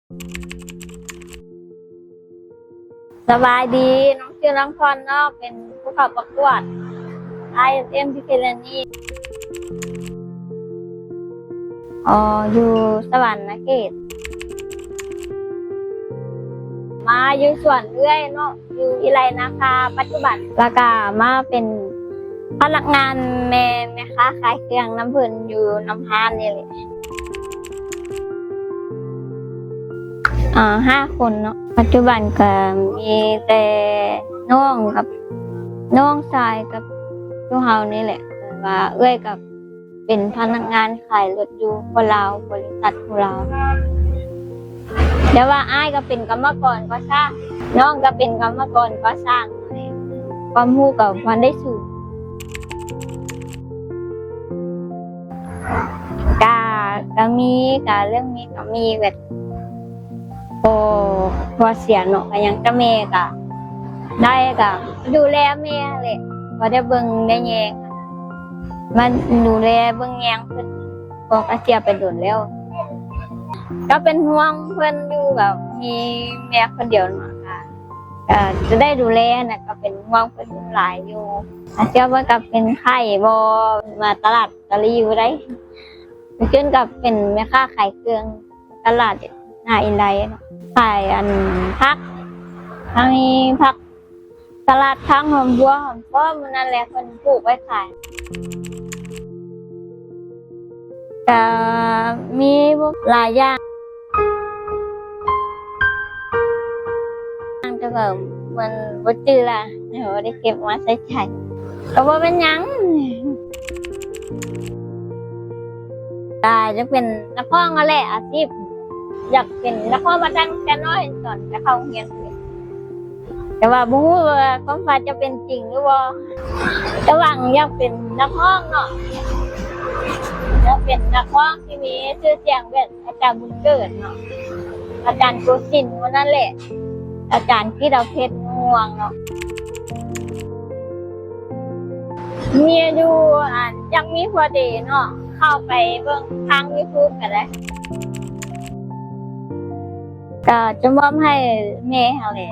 ສະບາຍດີ, ນ້ອງຊື່ນ້ອງພອນເນາະ, ເປັນຜູ້ເຂົ້າປະກວດ ອາຍເອັມ Academy ອໍ ຢູ່ສະຫວັນນະເຂດ. ມາຢູ່ສວນເອື້ອຍເນາະ, ຢູ່ວິໄລນາຄາປັດຈຸບັນ, ແລ້ວກະມາເປັນພະນັກງານແມ່ ແມ່ຄ້າຂາຍເຄື່ອງນຳເພິ່ນຢູ່ນຳຮ້ານນີ້ແຫຼະ. ອ່າ ຫ້າຄົນເນາະ, ປັດຈຸບັນກະມີແຕ່ນ້ອງກັບ ນ້ອງຊາຍກັບຕົວເຮົານີ້ແຫຼະ, ແຕ່ວ່າເອື້ອຍກໍເປັນພະນັກງານຂາຍລົດຢູ່ຂົວລາວ, ບໍລິສັດຂົວລາວ. ແຕ່ວ່າອ້າຍກໍເປັນກຳມະກອນກໍ່ສ້າງ, ນ້ອງກໍເປັນກຳມະກອນກໍ່ສ້າງ, ຄວາມຮູ້ກໍບໍ່ທັນໄດ້ສູງ. ກະ ກະມີ ກະເລື່ອງມີ ກະມີແບບ ພໍ່ ພໍ່ເສຍເນາະ, ກະຍັງແຕ່ແມ່ກະໄດ້ ກະດູແລແມ່ຫັ້ນແຫຼະ, ພໍໄດ້ເບິ່ງໄດ້ແຍງ ມາດູແລເບິ່ງແຍງເພິ່ນ, ພໍ່ກະເສຍໄປດົນແລ້ວ. ກະເປັນຫ່ວງເພິ່ນຢູ່, ແບບມີແມ່ຄົນດຽວເນາະ, ກະ ກະຈະໄດ້ດູແລນະ, ກະເປັນຫ່ວງເພິ່ນຫຼາຍຢູ່. ອາເຊຍເພິ່ນກໍເປັນໄຂ້ບໍ່ ມາຕະຫຼາດຕະຫຼີ່ບໍ່ໄດ້. ເພິ່ນກໍເປັນແມ່ຄ້າຂາຍເຄື່ອງຕະຫຼາດນາອິນໄລເນາະ, ຂາຍອັນຜັກ, ທັງມີຜັກສະຫຼັດ, ທັງຫອມບົວ, ຫອມປ້ອມ ໝູ່ນັ້ນແຫຼະ ເພິ່ນປູກໄວ້ຂາຍ. ກະມີຫຼາຍຢ່າງ ແຕ່ວ່າມັນບໍ່ຈື່ລະ, ບໍ່ໄດ້ເກັບມາໃສ່ໃຈ. ກໍບໍ່ເປັນຫຍັງ, ກະຢາກເປັນນັກຮ້ອງຫັ້ນແຫຼະ ອາຊີບ, ຢາກເປັນນັກຮ້ອງມາຕັ້ງແຕ່ນ້ອຍ ຕອນຈະເຂົ້າໂຮງຮຽນ. ແຕ່ວ່າບໍ່ຮູ້ວ່າຄວາມຝັນຈະເປັນຈິງຫຼືບໍ່, ແຕ່ຫວັງຢາກເປັນນັກຮ້ອງເນາະ, ຢາກເປັນນັກຮ້ອງທີ່ມີຊື່ສຽງແບບອາຈານບຸນເກີດເນາະ, ອາຈານໂກສິນ ໝູ່ນັ້ນແຫຼະ, ອາຈານກິດດາເພັດ ມ່ວງເນາະ. ມີຢູ່ ອັນ ຢາກມີຜົວດີເນາະ, ເຂົ້າໄປເບິ່ງທາງ YouTube ກໍໄດ້. ກໍຈະມອບໃຫ້ແມ່ຫັ້ນແຫຼະ,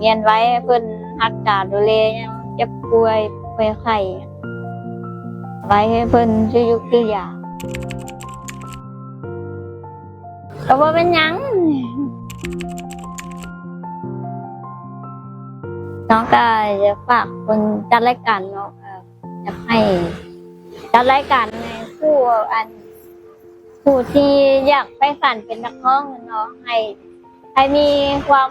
ມຽນໄວ້ໃຫ້ເພິ່ນຮັກສາດູແລ ຍາມເຈັບປ່ວຍ ປ່ວຍໄຂ້, ໄວ້ໃຫ້ເພິ່ນຊື່ຍຸກຊື່ຢາ. ກໍບໍ່ເປັນຫຍັງ. ນ້ອງກໍຢາກຝາກຄົນຈັດລາຍການເນາະ, ຢາກໃຫ້ຈັດລາຍການໃຫ້ຜູ້ ອັນ ຜູ້ທີ່ຢາກໃຝ່ຝັນເປັນນັກຮ້ອງເນາະ, ໃຫ້ ໃຫ້ມີຄວາມ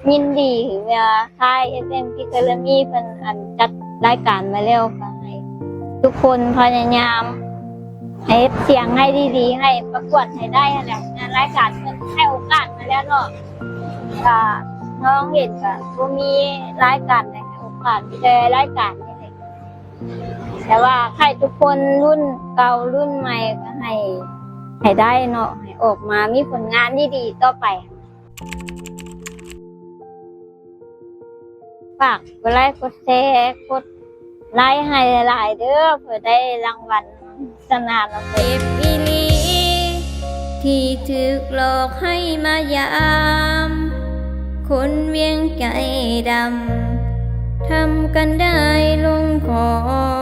ຍິນດີ ເວລາຄ້າຍ ເອັສເອັມ Academy ເພິ່ນ ອັນ ຈັດລາຍການມາແລ້ວ ກໍໃຫ້ທຸກຄົນພະຍາຍາມເຮັດສຽງໃຫ້ດີໆ ໃຫ້ປະກວດໃຫ້ໄດ້ຫັ້ນແຫຼະ. ງານລາຍການເພິ່ນໃຫ້ໂອກາດມາແລ້ວເນາະ, ກໍນ້ອງເຫັນກໍບໍ່ມີລາຍການໃດໃຫ້ໂອກາດ, ມີແຕ່ລາຍການນີ້ແຫຼະ. ແຕ່ວ່າໃຫ້ທຸກຄົນ ລຸ້ນເກົ່າລຸ້ນໃໝ່ກໍໃຫ້ ໃຫ້ໄດ້ເນາະ, ໃຫ້ອອກມາມີຜົນງານດີໆຕໍ່ໄປ. ຝາກກົດໄລກົດແຊ ກົດໄລໃຫ້ຫຼາຍໆເດີ້ ເພື່ອໄດ້ລາງວັນຊະນະເນາະ. ເຈັບອີ່ຫຼີ ທີ່ຖືກຫຼອກໃຫ້ມາຢາມ ຄົນວຽງໃຈດຳ ທຳກັນໄດ້ລົງຄໍ.